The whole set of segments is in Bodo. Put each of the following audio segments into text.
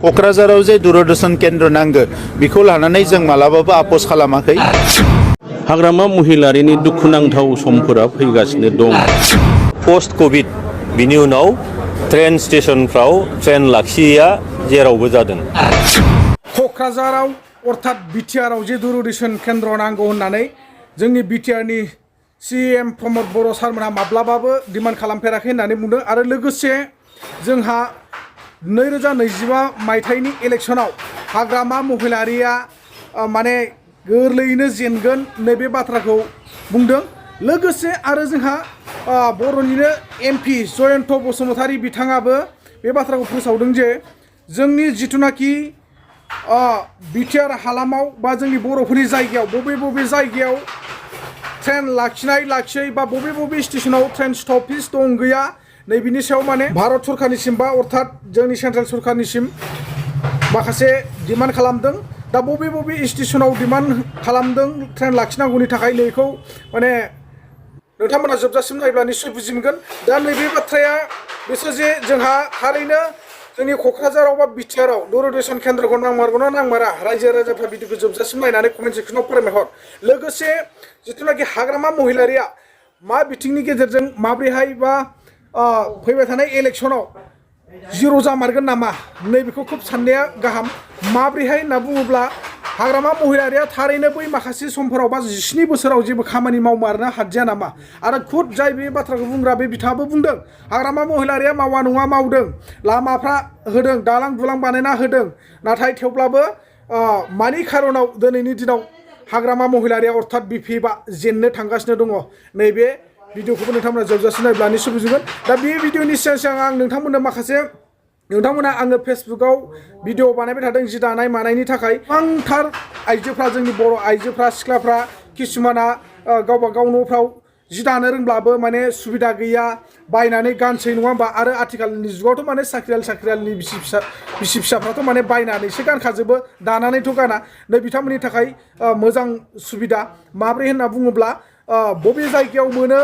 क'क्राझाराव जे दूरदर्शन केन्द्र नांगौ बेखौ लानानै जों मालाबाबो आपस खालामाखै। हाग्रामा महिलारिनि दुखुनांथाव समफोरा फैगासिनो दं। पस्ट कभिड बिनि उनाव ट्रेन स्टेशनफ्राव ट्रेन लाखियैया जेरावबो जादों। क'क्राझाराव अर्थात BTR आव जे दूरदर्शन केन्द्र नांगौ होननानै जोंनि BTR नि CM प्रमद बर' सारमोनहा माब्लाबाबो डिमान्ड खालामफेराखै होननानै बुंदों आरो लोगोसे जोंहा 2025 मायथाइनि इलेक्शनाव हाग्रामा महिलारिया माने गोरलैयैनो जेनगोन नैबे बाथ्राखौ बुंदों। लोगोसे आरो जोंहा बर'निनो MP जयन्त बसुमतारी बिथाङाबो बे बाथ्राखौ फोसावदों जे जोंनि जिथुनाखि BTR हालामाव बा जोंनि बर'फोरनि जायगायाव बबे जायगायाव ट्रेन लाखियै बा बबे स्टेशनाव ट्रेन स्टपेज दं गैया नैबिनि सायाव माने भारत सरकारनिसिम बा अर्थात जोंनि सेन्ट्रेल सरकारनिसिम माखासे डिमान्ड खालामदों। दा बबे स्टेशनाव डिमान्ड खालामदों ट्रेन लाखिनांगौनि थाखाय नैखौ माने नोंथांमोना जोबजासिम नायब्ला निश्चय बुजि मोनगोन। दा नैबे बाथ्राया बिसोर जे जोंहा थारैनो जोंनि क'क्राझाराव बा BTR आव दूरदर्शन केन्द्रखौ नांमारगौना नांमारा रायजो राजाफ्रा भिडिअखौ जोबजासिम नायनानै कमेन्ट सेक्सनाव फोरमायहर। लोगोसे जिथुनाखि हाग्रामा महिलारिया मा बिथिंनि गेजेरजों माब्रैहाय बा फैबाय थानाय इलेक्शनाव जिर' जामारगोन नामा नैबेखौ खुब साननाया गाहाम। माब्रैहाय होनना बुङोब्ला हाग्रामा महिलारिया थारैनो बै माखासे समफोराव बा 17 बोसोराव जेबो खामानि मावमारनो हादिया नामा आरो खुद जाय बे बाथ्राखौ बुंग्रा बे बिथाङाबो बुंदों हाग्रामा महिलारिया मावा नङा मावदों, लामाफ्रा होदों, दालां दुलां बानायना होदों, नाथाय थेवब्लाबो मानि खारनाव दिनैनि दिनाव हाग्रामा महिलारिया अर्थात BP जेननो थांगासिनो दङ नैबे भिडिअखौबो नोंथांमोना जोबजासिम नायब्ला निश्चय बुजिगोन। दा बे भिडिअनि सिगां आं नोंथांमोननो माखासे नोंथांमोना आङो फेसबुकाव भिडिअ बानायबाय थादों जि दानाय मानायनि थाखाय गोबांथार आइजोफ्रा जोंनि बर' आइजोफ्रा सिख्लाफ्रा किसुमाना गावबा गाव न'फ्राव जि दानो रोंब्लाबो माने सुबिदा गैया बायनानै गानसै नङा होमबा आरो आथिखालनि जुगावथ' माने साख्रियालनि बिसि फिसाफ्राथ' माने बायनानैसो गानखाजोबो दानानैथ' गाना नै बिथांमोननि थाखाय मोजां सुबिदा माब्रै होनना बुङोब्ला बबे जायगायाव मोनो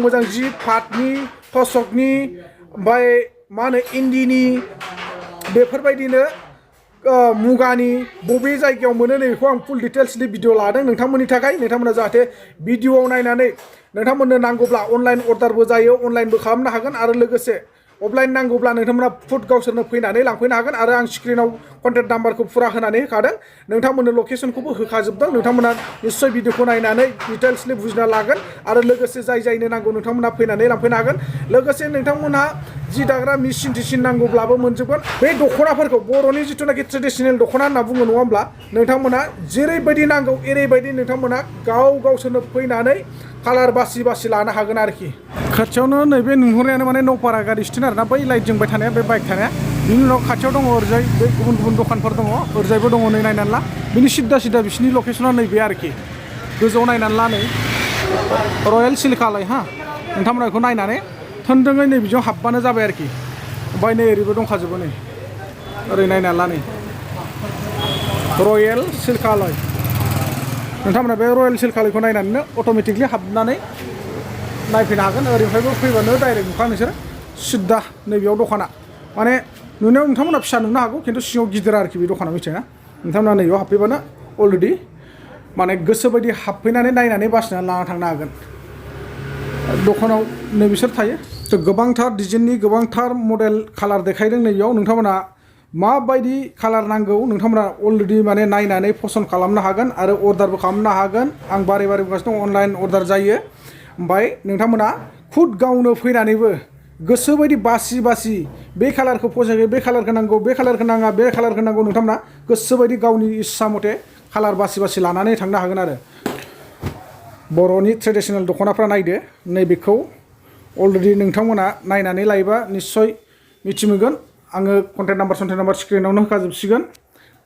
मोजां जि पाटनि तसकनि ओमफ्राय मा होनो इन्दिनि बेफोरबायदिनो मुगानि बबे जायगायाव मोनो नैबेखौ आं फुल डिटेल्सनि भिडिअ लादों नोंथांमोननि थाखाय। नोंथांमोना जाहाथे भिडिअआव नायनानै नोंथांमोननो नांगौब्ला अनलाइन अर्डारबो जायो, अनलाइनबो खालामनो हागोन आरो लोगोसे अफलाइन नांगौब्ला नोंथांमोना फुड गावसोरनो फैनानै लांफैनो हागोन आरो आं स्क्रिनाव कन्टेक्ट नाम्बारखौ फुरा होनानै होखादों। नोंथांमोननो लकेसनखौबो होखाजोबदों। नोंथांमोना निश्चय भिडिअखौ नायनानै डिटेल्सलि बुजिना लागोन आरो लोगोसे जायनो नांगौ नोंथांमोना फैनानै लांफैनो हागोन। लोगोसे नोंथांमोनहा जि दाग्रा मेसिन टिसिन नांगौब्लाबो मोनजोबगोन। बे दख'नाफोरखौ बर'नि जिथुनाखि ट्रेडिसनेल दख'ना होनना बुङो नङा होमब्ला नोंथांमोना जेरैबायदि नांगौ एरैबायदि नोंथांमोना गावसोरनो फैनानै कालार बासि लानो हागोन आरोखि। खाथियावनो नैबे नुहरनायानो माने नौपारा गारि स्टेशन आरोना बै लाइट जोंबाय थानाया बे बाइक थानाया बिनि उनाव खाथियाव दङ ओरैजाय बे गुबुन दखानफोर दङ ओरैजायबो दङ नै नायनानै ला बिनि सिदा बिसिनि लकेसना नैबे आरोखि गोजौआव नायनानै ला नै रयेल सिल्कालय हा नोंथांमोना बेखौ नायनानै थोंजोङै नै बिजों हाबबानो जाबाय आरोखि। ओमफ्राय नै ओरैबो दंखाजोबो नै ओरै नायनानै ला नै रयेल सिल्कालय नोंथांमोना बे रयेल सिल्कालयखौ नायनानैनो अट'मेटिकलि हाबनानै नायफैनो हागोन। ओरैनिफ्रायबो फैबानो डाइरेक्ट नुखा नोंसोर सिदा नैबेयाव दखाना माने नुनायाव नोंथांमोना फिसा नुनो हागौ खिन्थु सिङाव गिदिर आरोखि बे दखाना मिथिबायना नोंथांमोना नैबेयाव हाबफैबानो अलरेडि माने गोसोबायदि हाबफैनानै नायनानै बासिनानै लाना थांनो हागोन। दखानाव नै बिसोर थायो गोबांथार डिजाइननि गोबांथार मडेल कालार देखायदों नैबेयाव नोंथांमोना माबायदि कालार नांगौ नोंथांमोना अलरेडि माने नायनानै पसन्द खालामनो हागोन आरो अर्डारबो खालामनो हागोन। आं बारे बुंगासिनो दं अनलाइन अर्डार जायो। ओमफ्राय नोंथांमोना खुद गावनो फैनानैबो गोसोबायदि बासि बे कालारखौ फसायो बे कालारखौ नांगौ बे कालारखौ नाङा बे कालारखौ नांगौ नोंथांमोना गोसोबायदि गावनि इस्सा मथे कालार बासि लानानै थांनो हागोन आरो। बर'नि ट्रेडिसनेल दख'नाफ्रा नायदो नैबेखौ अलरेडि नोंथांमोना नायनानै लायोबा निश्चय मिथिमोनगोन। आङो कन्टेक्ट नाम्बार स्क्रिनावनो होखाजोबसिगोन।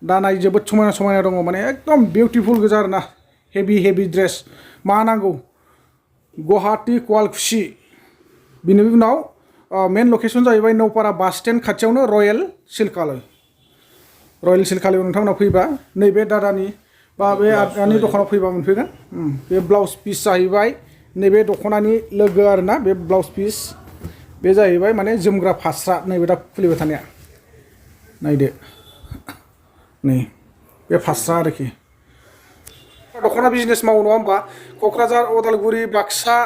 दा नाय जोबोद समायना दङ माने एकदम बिउटिफुल गोजा आरोना हेभि ड्रेस मा नांगौ गुवाहाटी कवालकुसि बिनि उनाव मेन लकेसन जाहैबाय नौपारा बास स्टेन्ड खाथियावनो रयेल सिल्कालयआव नोंथांमोना फैबा नैबे दादानि बा बे आदानि दखानाव फैबा मोनफैगोन। बे ब्लाउस पिस जाहैबाय नैबे दख'नानि लोगो आरोना बे ब्लाउस पिस बे जाहैबाय माने जोमग्रा फास्रा नैबे दा खुलिबाय थानाया नायदो नै बे फास्रा आरोखि दख'ना बिजनेस मावो नङा होमबा क'क्राझार उदालगुरि बाक्सा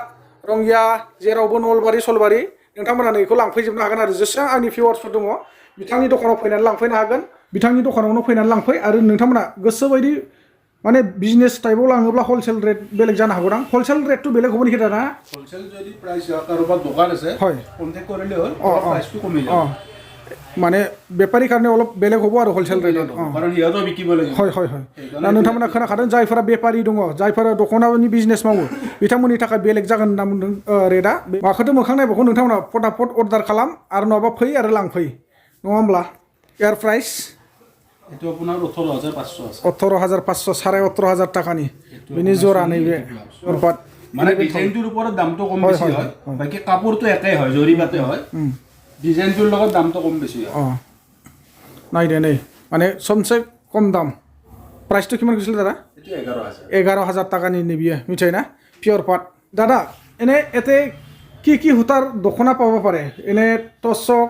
रंगिया जेरावबो नलबारि सलबारि नोंथांमोना नैखौ लांफैजोबनो हागोन आरो जेसेबां आंनि भिउवार्सफोर दङ बिथांनि दखानाव फैनानै लांफैनो हागोन बिथांनि दखानावनो फैनानै लांफै आरो नोंथांमोना गोसोबायदि माने बिजनेस टाइपआव लाङोब्ला हलसेल रेट बेलेग जानो हागौ दां हलसेल रेटটো बेलेग হ'ব नेকি दादा হলসেল যদি প্রাইস কাৰোবাৰ দোকান আছে হয় কন্টেক্ট কৰিলে হ'ল প্ৰাইসটো কমি যাব माने बेपारी कारणे अलप बेलेग हबो आरो हलसेल रेट कारण हियाथ' बिकिब লাগিব হয় হয় হয় दा नोंथांमोना खोनाखादों जायफोरा बेपारी दङ जायफोरा दख'नानि बिजनेस मावो बिथांमोननि थाखाय बेलेग जागोन होनना बुंदों रेटआ माखौथ' मोखां नायबाखौ नोंथांमोना फटाफट अर्डार खालाम आरो नङाबा फै आरो लांफै नङा होमब्ला एयार प्राइस এটো আপোনাৰ 18500 আছে 18500 18500 টাকানি बिनि जरा नैबे अरपात মানে ডিজাইনটোৰ ওপৰত দামটো কম বেছি হয় বাকি কাপোৰটো একেই হয় জৰিবাতে হয় ডিজাইনটোৰ লগত দামটো কম বেছি হয় नायदो नै माने सबसे कम दाम प्राइसটো কিমান কৈছিল দাদা এটো 11000 11000 টাকানি নিবিয়ে মিঠাই না পিওর পাট দাদা এনে এতে কি হুতাৰ দখনা পাব পাৰে এনে টসক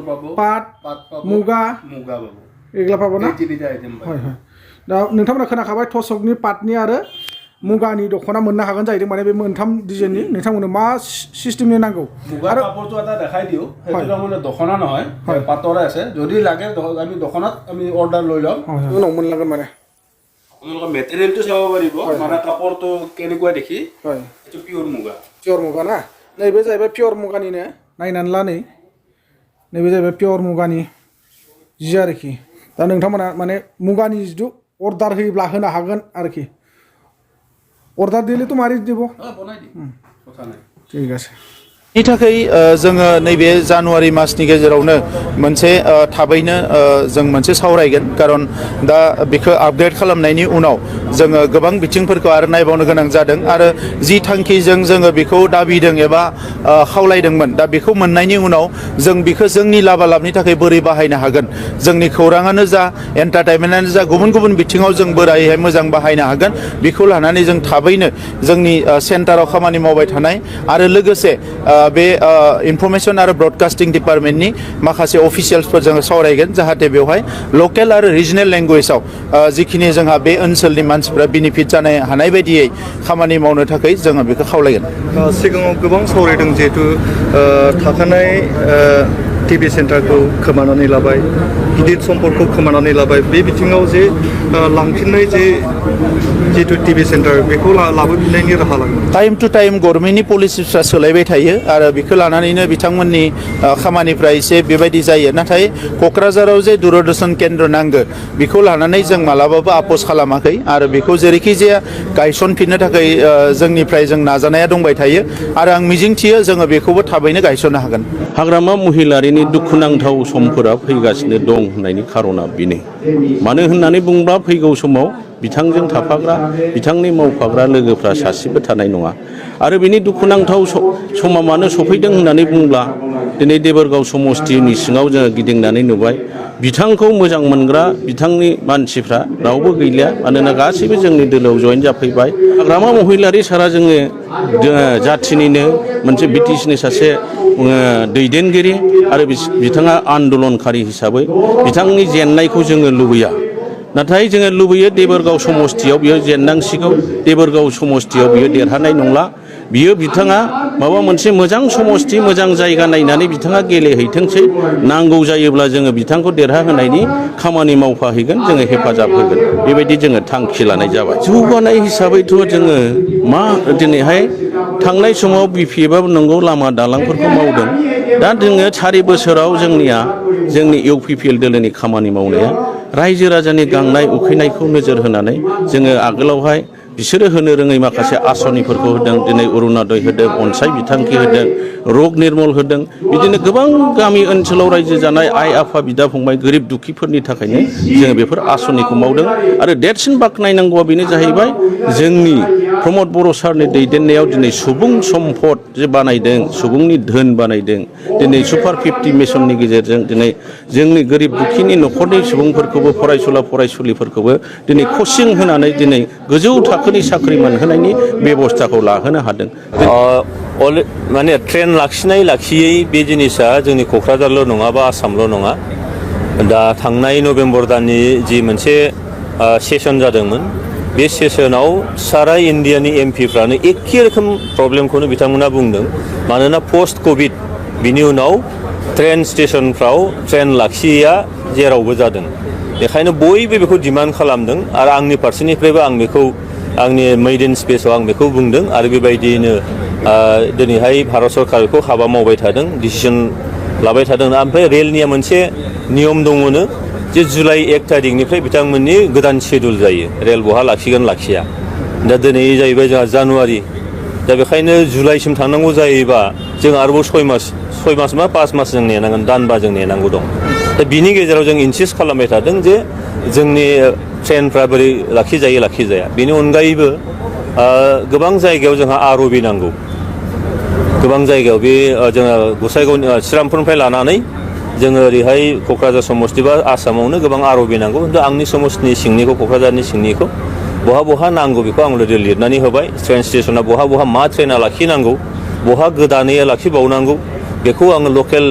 পাব পাট পাব মুগা পাব এগুলা পাব না তিনিটা আইটেম পাব হয় হয় दा नोंथांमोना खोनाखाबाय टसकनि पाटनि आरो मुगानि दख'ना मोननो हागोन जाहैदों माने बे मोनथाम डिजाइननि नोंथांमोननो मा सिस्टेमनि नांगौ आरो कापड़টো এটা দেখাই দিও এটা মানে দখনা নহয় পাটৰে আছে যদি লাগে আমি দখনাত আমি অৰ্ডাৰ লৈ লম उनाव मोनलांगोन माने আপোনালোকে মেটেৰিয়েলটো চাব পাৰিব মানে কাপড়টো কেনেকুৱা দেখি হয় এটো পিওর मुगा ना नैबे जाहैबाय पियर मुगानिनो नायनानै ला नै नैबे जाहैबाय पियर मुगानि जि आरोखि दा नोंथांमोना माने मुगानि जिथु अर्डार होयोब्ला होनो हागोन आरोखि अर्डार दिलेथ' मारै দিব বনাই দি কথা নাই ঠিক আছে नि थाखाय जोङो नैबे जानुवारि मासनि गेजेरावनो मोनसे थाबैनो जों मोनसे सावरायगोन कारन दा बेखौ आपग्रेड खालामनायनि उनाव जोङो गोबां बिथिंफोरखौ आरो नायबावनो गोनां जादों आरो जि थांखिजों जोङो बेखौ दाबिदों एबा खावलायदोंमोन दा बेखौ मोननायनि उनाव जों बेखौ जोंनि लाबालाबनि थाखाय बोरै बाहायनो हागोन जोंनि खौराङानो जा एन्टारटेनमेन्टआनो जा गुबुन गुबुन बिथिङाव जों बोरैहाय मोजां बाहायनो हागोन बेखौ लानानै जों थाबैनो जोंनि सेन्टाराव खामानि मावबाय थानाय आरो लोगोसे बे इनफरमेशन आरो ब्रडकास्टिं डिपार्टमेन्टनि माखासे अफिसियेल्सफोर जोङो सावरायगोन जाहाथे बेवहाय लकेल आरो रिजनेल लेंगुवेजाव जिखिनि जोंहा बे ओनसोलनि मानसिफ्रा बेनिफिट जानो हानाय बायदियै खामानि मावनो थाखाय जोङो बेखौ खावलायगोन सिगाङाव गोबां सावरायदों जिहेतु थाखानाय टिभि सेन्टारखौ खोमानानै लाबाय गिदिर सम्पदखौ खोमानानै लाबाय बे बिथिङाव जे लांफिननाय जे जितु टिभि सेन्टार बेखौ लाबोफिननायनि राहा लागोन टाइम टु टाइम गभर्नमेन्टनि पलिसिफ्रा सोलायबाय थायो आरो बेखौ लानानैनो बिथांमोननि खामानिफ्रा एसे बेबायदि जायो नाथाय क'क्राझाराव जे दूरदर्शन केन्द्र नांगौ बेखौ लानानै जों मालाबाबो आपस खालामाखै आरो बेखौ जेरैखि जाया गायसनफिननो थाखाय जोंनिफ्राय जों नाजानाया दंबाय थायो आरो आं मिजिंथियो जोङो बेखौबो थाबैनो गायसननो हागोन हाग्रामा महिलारिनि दुखुनांथाव समफोरा फैगासिनो दं होननायनि खारना बेनो मानो होननानै बुंब्ला फैगौ समाव बिथांजों थाफाग्रा बिथांनि मावफाग्रा लोगोफ्रा सासेबो थानाय नङा आरो बिनि दुखुनांथाव समा मानो सफैदों होननानै बुंब्ला दिनै देबोरगाव समस्तिनि सिङाव जोङो गिदिंनानै नुबाय बिथांखौ मोजां मोनग्रा बिथांनि मानसिफ्रा रावबो गैलिया मानोना गासैबो जोंनि दोलोआव जयेन जाफैबाय हाग्रामा महिलारि सारा जोङो जाथिनिनो मोनसे बिटिसिनि सासे दैदेनगिरि आरो बिथाङा आन्दलनकारि हिसाबै बिथांनि जेननायखौ जोङो लुबैया नाथाय जोङो लुबैयो देबोरगाव समस्तियाव बियो जेननांसिगौ देबोरगाव समस्तियाव बियो देरहानाय नंला बियो बिथाङा माबा मोनसे मोजां समस्ति मोजां जायगा नायनानै बिथाङा गेलेहैथोंसै नांगौ जायोब्ला जोङो बिथांखौ देरहाहोनायनि खामानि मावफाहैगोन जोङो हेफाजाब होगोन बेबायदि जोङो थांखि लानाय जाबाय जौगानाय हिसाबैथ' जोङो मा दिनैहाय थांनाय समाव बिपिएफआबो नंगौ लामा दालांफोरखौ मावदों दा जोङो 4 बोसोराव जोंनिया जोंनि इउपिपिएल दोलोनि खामानि मावनाया रायजो राजानि गांनाय उखैनायखौ नोजोर होनानै जोङो आगोलावहाय बिसोरो होनो रोङै माखासे आसनिफोरखौ होदों दिनै अरुणोदय होदों अनसाय बिथांखि होदों रग निर्मल होदों बिदिनो गोबां गामि ओनसोलाव रायजो जानाय आइ आफा बिदा फंबाय गोरिब दुखिफोरनि थाखायनो जोङो बेफोर आसनिखौ मावदों आरो देरसिन बाख्नायनांगौआ बेनो जाहैबाय जोंनि प्रमद बर' सारनि दैदेननायाव दिनै सुबुं सम्पद जे बानायदों सुबुंनि धोन बानायदों दिनै सुपार 50 मिशननि गेजेरजों दिनै जोंनि गोरिब दुखिनि न'खरनि सुबुंफोरखौबो फरायसुला फरायसुलिफोरखौबो दिनै कचिं होनानै दिनै गोजौ थाखोनि साख्रि मोनहोनायनि बेबस्थाखौ लाहोनो हादों माने ट्रेन लाखियै बे जिनिसा जोंनि क'क्राझारल' नङा बा आसामल' नङा दा थांनाय नभेम्बर दाननि जि मोनसे सेसन जादोंमोन बे सेसनाव सारा इन्डियानि एमपिफ्रानो एखे रोखोम प्रब्लेमखौनो बिथांमोना बुंदों मानोना पस्ट कभिड बिनि उनाव ट्रेन स्टेशनफ्राव ट्रेन लाखियैया जेरावबो जादों बेखायनो बयबो बेखौ डिमान्ड खालामदों आरो आंनि फारसेनिफ्रायबो आं बेखौ आंनि मेड इन स्पेसाव आं बेखौ बुंदों आरो बेबायदियैनो दिनैहाय भारत सरकार बेखौ हाबा मावबाय थादों डिसिसन लाबाय थादों ओमफ्राय रेलनिया मोनसे नियम दङनो जे जुलाइ 1 थारिखनिफ्राय बिथांमोननि गोदान शेड्युल जायो रेल बहा लाखिगोन लाखिया दा दिनै जाहैबाय जोंहा जानुवारि दा बेखायनो जुलाइसिम थांनांगौ जायोबा जों आरोबाव 6 मास मा 5 मास जों नेनांगोन दानबा जों नेनांगौ दं दा बिनि गेजेराव जों इनसिस्ट खालामबाय थादों जे जोंनि ट्रेनफ्रा बोरै लाखिजाया बेनि अनगायैबो गोबां जायगायाव जोंहा आर'बि नांगौ गोबां जायगायाव बे जोङो गसाइगावनि श्रीरामपुरनिफ्राय लानानै जोङो ओरैहाय क'क्राझार समस्ति बा आसामावनो गोबां आर'बि नांगौ खिन्थु आंनि समस्तिनि सिंनिखौ क'क्राझारनि सिंनिखौ बहा नांगौ बेखौ आं लिरनानै होबाय ट्रेन स्टेसना बहा मा ट्रेना लाखिनांगौ बहा गोदानै लाखिबावनांगौ बेखौ आङो लकेल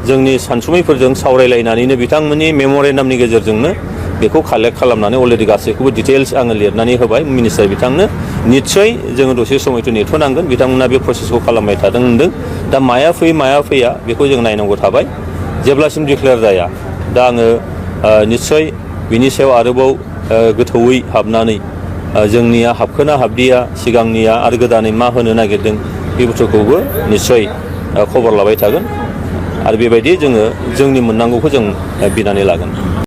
जोंनि सानसुमैफोरजों सावरायलायनानैनो बिथांमोननि मेम'रेन्डामनि गेजेरजोंनो बेखौ कालेक्ट खालामनानै अलरेडि गासैखौबो डिटेल्स आङो लिरनानै होबाय मिनिस्टार बिथांनो निस्सय जोङो दसे समायथ' नेथ'नांगोन बिथांमोना बे प्रसेसखौ खालामबाय थादों होनदों दा माया फैया बेखौ जों नायनांगौ थाबाय जेब्लासिम डिक्लेयार जाया दा आङो निस्सय बिनि सायाव आरोबाव गोथौयै हाबनानै जोंनिया हाबखोना हाबदिया सिगांनिया आरो गोदानै मा होनो नागिरदों बे बुस्थुखौबो निस्सय खबर लाबाय थागोन आरो बेबायदि जोङो जोंनि मोननांगौखौ जों बिनानै लागोन